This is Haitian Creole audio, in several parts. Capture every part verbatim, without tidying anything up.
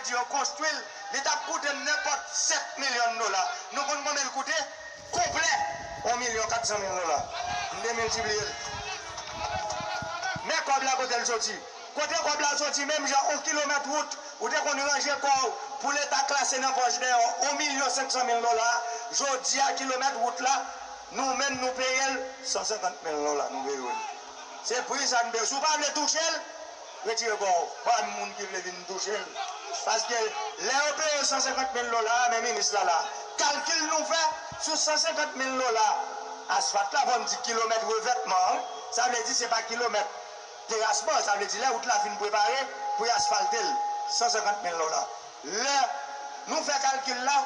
Di yo konstwi l, li t ap koute m nenpòt sèt milyon dola. Nou konn konbyen l koute? Konplè, yon milyon kat san mil dola. M te miltipliye l. Men kòb la kote l soti. Kote kòb la soti, menm jan yon kilomèt wout, ou te konn ranje kò w pou Leta klase nan pòch dèyè w, yon milyon senk san mil dola, jodi a kilomèt wout la, nou menm nou peye l san senkant mil dola, nou peye l. Se pri sa n peye. Si w pa vle touche l, retire kò w. Pa moun ki vle vin touche l. Paske lè yo peye san senkant mil dola a, men minis la la. Kalkil nou fè sou san senkant mil dola asfalt la, fò n di kilomèt revètman an, sa vle di se pa kilomèt terasman, sa vle di lè wout la fin prepare pou y asfalte l, san senkant mil dola. Lè nou fè kalkil la,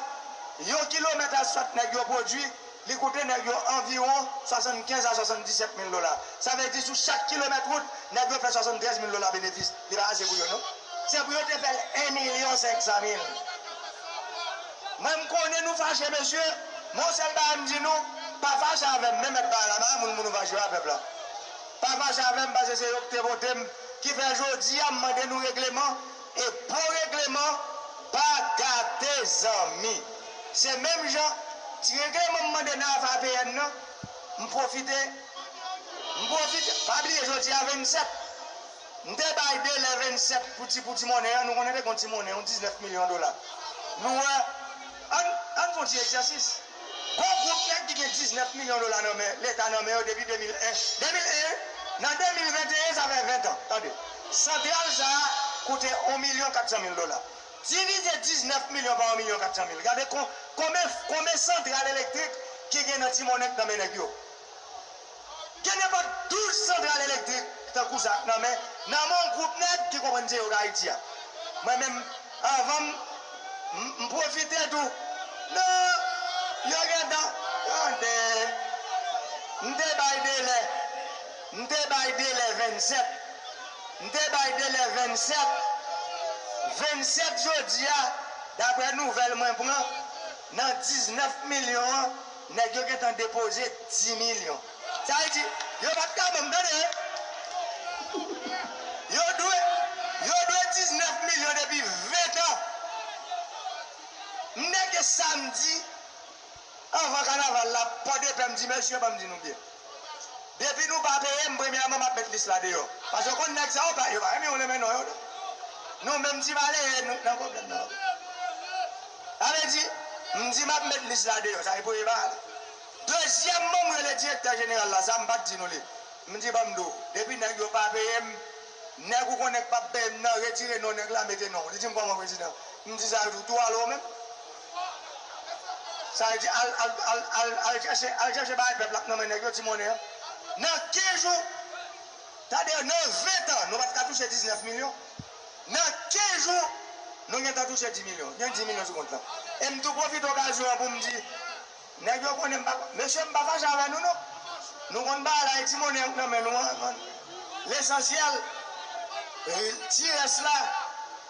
yon kilomèt asfalt nèg yo pwodui, li koute nèg yo anviwon swasannkenz a swasanndisèt mil dola. Sa vle di sou chak kilomèt wout, nèg yo fè swasanntrèz mil dola benefis. Li pa ase pou yo, non? Se pou yo te fè l en milyon senk san mil. Mwen, m konnen nou fache, mesye. Men yon sèl bagay m di nou, pa fache avè m, men mèt bagay la, pa moun pou nou fache yo a pèp la. Pa fache avè m, paske se yo ki te vote m, ki fè jodi a m mande nou regleman, e bon regleman pa gate zanmi. Se menm jan, ti regleman m mande nan afè A P N nan, m pwofite, m pwofite, pa bliye jodi a vennsèt. M te bay delè vennsèt pou ti, pou ti monnen an, nou konnen te gon ti monnen, yon diznèf milyon dola. Nou wè, ann, ann fè yon ti egzèsis. Gon gwoup nèg ki gen diznèf milyon dola nan men, Leta nan men yo depi de mil en. De mil en, nan de mil venteyen, sa fè ven tan. Tande. Santral sa a koute yon milyon kat san mil dola. Divize diznèf milyon pa yon milyon kat san mil. Gade kon, konbyen, konbyen santral elektrik ki gen nan ti monnen k nan men nèg yo. Gen nenpòt douz santral elektrik tankou sa k nan men, nan men yon gwoup nèg ki konprann se yo k Ayiti a. Mwen menm, anvan m, m, m pwofite tou. Non, yo gentan, tande, m te bay delè, m te bay delè vennsèt, m te bay delè vennsèt, vennsèt jodi a, daprè nouvèl mwen pran, nan diznèf milyon an, nèg yo gentan depoze dis milyon. Sa vle di, yo pa t ka ban m, tande. Yo dwe, yo dwe diznèf milyon depi ven tan. M nèke samdi, anvan kanaval la, Pòdepè, m di, mesye, ban m di nou byen. Depi nou pa peye m, premyèman, m ap met lis la deyò. Paske w konn nèg sa yo pa, yo pa renmen w renmen non yo, non. Nou menm ti malere, nou nan pwoblèm nan. Sa vle di, m di m ap met lis la deyò, sa e premye bagay la. Dezyèmman, m rele direktè jeneral la, sa m pa t di nou li. M di, ban m di w, depi nèg yo pa peye m, nèg ou konnen k p ap peye m nan, retire non nèg la, mete non w. Li di m, kòman prezidan? M di, sa vle di w tou ale w menm? Sa vle di, al, al, al, al, al chèche, al chèche bagay pèp la k nan men nèg yo, ti monnen an. Nan kenz jou, tande, nan ven tan, nou pa t ka touche diznèf milyon. Nan kenz jou, nou gentan touche dis milyon. Gen dis milyon sou kont lan. E m tou pwofite okazyon an pou m di, nèg yo konnen m pa, mesye, m pa fache avè nou, non. Nou konn bagay la, e ti monnen k nan men nou an. Lesansyèl, ti rès la,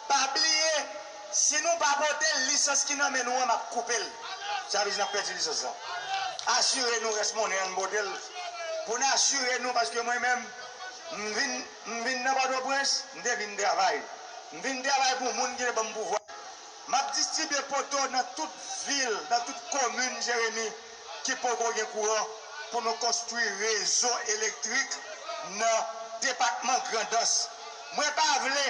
pa bliye, si nou pa pote l, lisans ki nan men nou an, m ap koupe l. Sa vle di n ap pèdi lisans lan. Asire nou rès monnen an, n pote l. Pou n asire nou, paske mwen menm, m vin, m vin nan Pòtoprens, m te vin travay. M vin travay pou moun ki te ban m pouvwa. M ap distribye poto nan tout vil, nan tout komin Jeremi ki poko gen kouran pou nou konstwi rezo elektrik nan depatman Grandans. Mwen pa vle,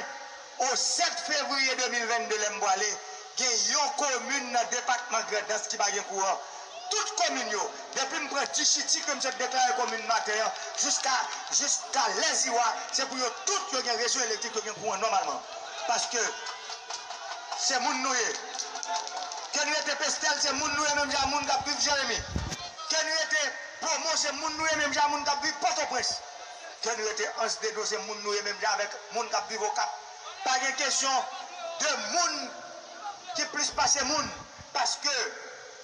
o sèt fevriye de mil vennde, lè m pwale, gen yon komin nan depatman Grandans ki pa gen kouran. Tout komin yo, depi m pran Dichiti ke m sot deklare komin maten an, jiska, jiska Lèziwa, se pou yo tout yo gen rezo elektrik, yo gen kouran nòmalman. Paske se moun nou ye. Ke n rete Pestèl, se moun nou ye menm jan moun k ap viv Jeremi. Ke n rete Pwomon, se moun nou ye menm jan moun k ap viv Pòtoprens. Ke n rete Anse de Dos, se moun nou ye menm jan avèk moun k ap viv Okap. Pa gen kesyon de moun ki plis pase moun. Paske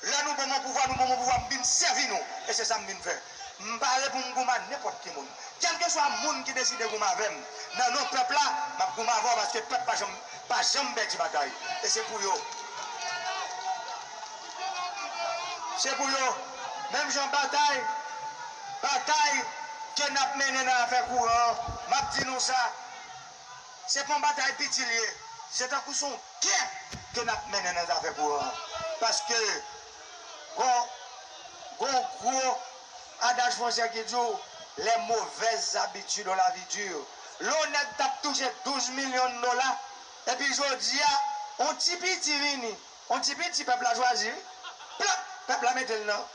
lè nou ban m yon pouvwa, nou ban m yon pouvwa, m vin sèvi nou. E se sa m vin fè. M pare pou m goumen ak nenpòt ki moun. Kèlkeswa moun ki deside goumen avè m, nan non pèp la, m ap goumen avè w paske pèp pa janm, pa janm pèdi batay. E se pou yo. Se pou yo. Menm jan batay, batay ke n ap mennen nan afè kouran an, m ap di nou sa, se pa yon batay piti l ye. Se tankou se yon gè ke n ap mennen nan zafè kouran an. Paske gon, gon gwo adaj fransè ki di w, les mauvaises habitudes ont la vie dure. Lè yon nèg t ap touche douz milyon dola, epi jodi a, yon ti piti vini, yon ti piti pèp la chwazi, wi. Plap! Pèp la mete l nan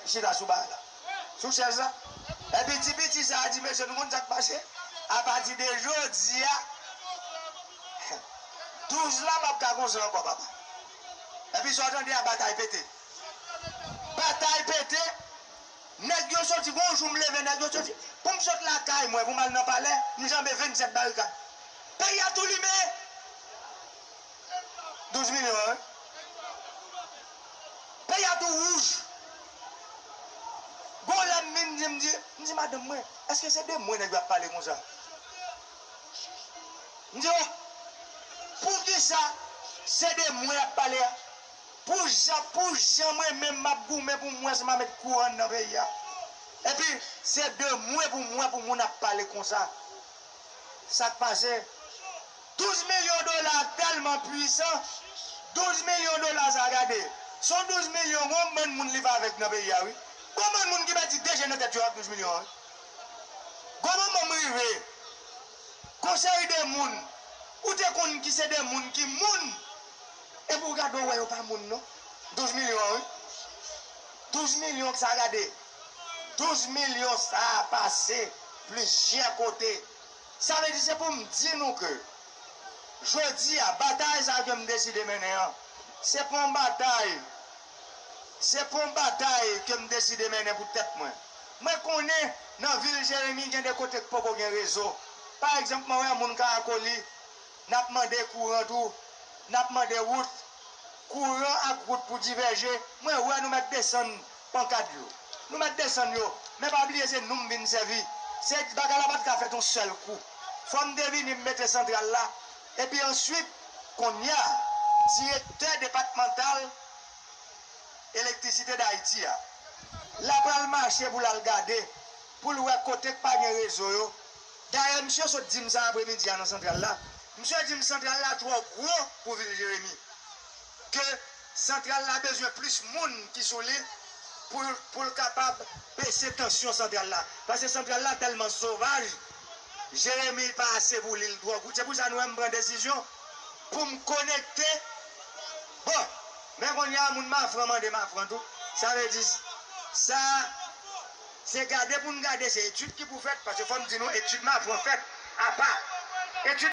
chita sou ba la, sou chèz la. Epi ti piti sa a di, mesye, nou konn sa k pase? Apati de jodi a, douz la p ap ka konsa ankò, papa. Epi sa w tande a, batay pete. Batay pete. Nèg yo soti, gon jou m leve, nèg yo soti. Pou m sot lakay mwen, pou m al nan palè, m janbe vennsèt barikad. Peyi a tou limen. Douz milyon, wi. Peyi a tou wouj. Gon lè m vin di, m di, m di madanm mwen, èske se de mwen nèg yo ap pale konsa? M di, oh, poukisa se de mwen y ap pale a? Pou jan, pou jan mwen menm m ap goumen pou m wè si m a met kouran nan peyi a. Epi, se de mwen pou m wè pou moun ap pale konsa. Sa k pase? Douz milyon dola tèlman pwisan. Douz milyon dola sa, gade. Se yon douz milyon, gon bann moun li va avèk nan peyi a, wi. Gon bann moun ki pèdi de je nan tèt yo ak douz milyon an, wi. Gon moman m rive, gon seri de moun, ou te konn ki se de moun ki moun, epi w gade w wè yo pa moun non. Douz milyon, wi. Douz milyon sa, gade. Douz milyon sa a pase plizyè kote. Sa vle di se pou m di nou ke jodi a, batay sa a ke m deside mennen an, se pa yon batay, se pa yon batay ke m deside mennen pou tèt mwen. Mwen konnen nan vil Jeremi gen de kote k poko gen rezo. Pa egzanp, mwen wè moun Karakoli, n ap mande kouran tou, n ap mande wout, kouran ak wout pou divèje, mwen wè nou mèt desann pankad yo. Nou mèt desann yo, men pa bliye se nou m vin sèvi. Se bagay la pa t ka fèt yon sèl kou. Fò m te vini m mete santral la, epi answit, kounye a, direktè depatmantal Elektrisite Dayiti a, l a pral mache pou l al gade, pou l wè kote k pa gen rezo yo. Dayè, misye sot di m sa apremidi a nan santral la. Misye di m santral la twò gwo pou vil Jeremi. Ke santral la bezwen plis moun ki sou li pou, pou l kapab bese tansyon santral la. Paske santral la tèlman sovaj, Jeremi pa ase pou li, l twò gwo. Se pou sa nou wè m pran desizyon pou m konekte. Bon, men kounye a, moun Mafran mande Mafran tou. Sa vle di, sa, se gade pou n gade, se etid ki pou fèt, paske fò m di nou, etid Mafran fèt apa. Etid